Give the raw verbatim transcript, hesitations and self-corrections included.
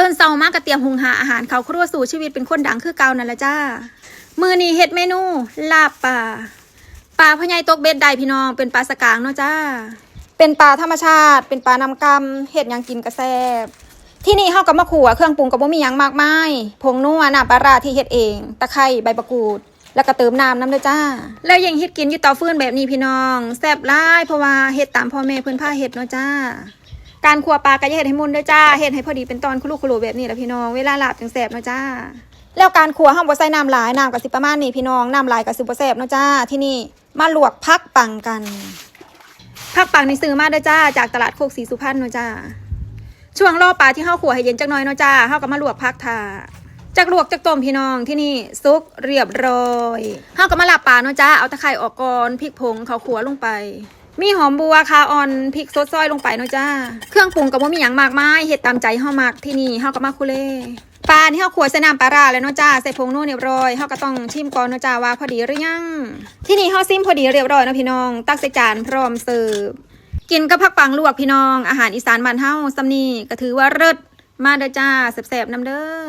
ตื่นเช้ามาก็เตรียมหุงหาอาหารเข้าครัวสู้ชีวิตเป็นคนดังคือเก่านั่นล่ะจ้า มื้อนี้เฮ็ดเมนูลาบปลา ปลาพ่อใหญ่ตกเบ็ดได้พี่น้อง เป็นปลาสะกางเนาะจ้า เป็นปลาธรรมชาติ เป็นปลาน้ำก่ำ เฮ็ดหยังกินก็แซ่บ ทีนี้เฮาก็มาคั่ว เครื่องปรุงก็บ่มีหยังมากมาย ผงนัว น้ำปลาร้าที่เฮ็ดเอง ตะไคร้ ใบมะกรูด แล้วก็เติมน้ำนำเด้อจ้า แล้วยิ่งเฮ็ดกินอยู่เตาฟืนแบบนี้พี่น้อง แซ่บหลาย เพราะว่าเฮ็ดตามพ่อแม่เพิ่นพาเฮ็ดเนาะจ้า การคั่วปลาก็อย่าเฮ็ดให้มุ่นเด้อจ้า เฮ็ดให้พอดีเป็นตอนคุโรคุโรแบบนี้ล่ะพี่น้อง เวลาลาบจั่งแซ่บเนาะจ้า แล้วการคั่วเฮาบ่ใส่น้ำหลาย น้ำก็สิประมาณนี้พี่น้อง น้ำหลายก็สิบ่แซ่บเนาะจ้า ทีนี้มาลวกผักปังกัน ผักปังนี่ซื้อมาเด้อจ้า จากตลาดโคกศรีสุพรรณเนาะจ้า ช่วงรอปลาที่เฮาคั่วให้เย็นจักหน่อยเนาะจ้า เฮาก็มาลวกผักถ่า จักลวกจักต้มพี่น้อง ทีนี้สุกเรียบร้อย เฮาก็มาลาบปลาเนาะจ้า เอาตะไคร้ออกก่อน พริกผง ข้าวคั่วลงไป มีหอมบัว ข่าอ่อน พริกสดซอยลงไปเนาะจ้า เครื่องปรุงก็บ่มีหยังมากมาย เฮ็ดตามใจเฮามัก ทีนี้เฮาก็มาคุเร ปลานี่เฮาคั่วใส่น้ำปลาร้าแล้วเนาะจ้า ใส่ผงนัวเรียบร้อย เฮาก็ต้องชิมก่อนเนาะจ้าว่าพอดีหรือยัง ทีนี้เฮาซิมพอดีเรียบร้อยเนาะพี่น้อง ตักใส่จานพร้อมเสิร์ฟ กินกับผักปังลวกพี่น้อง อาหารอีสานบ้านเฮาส่ำนี้ก็ถือว่าเลิศ มาเด้อจ้า แซ่บๆนำเด้อ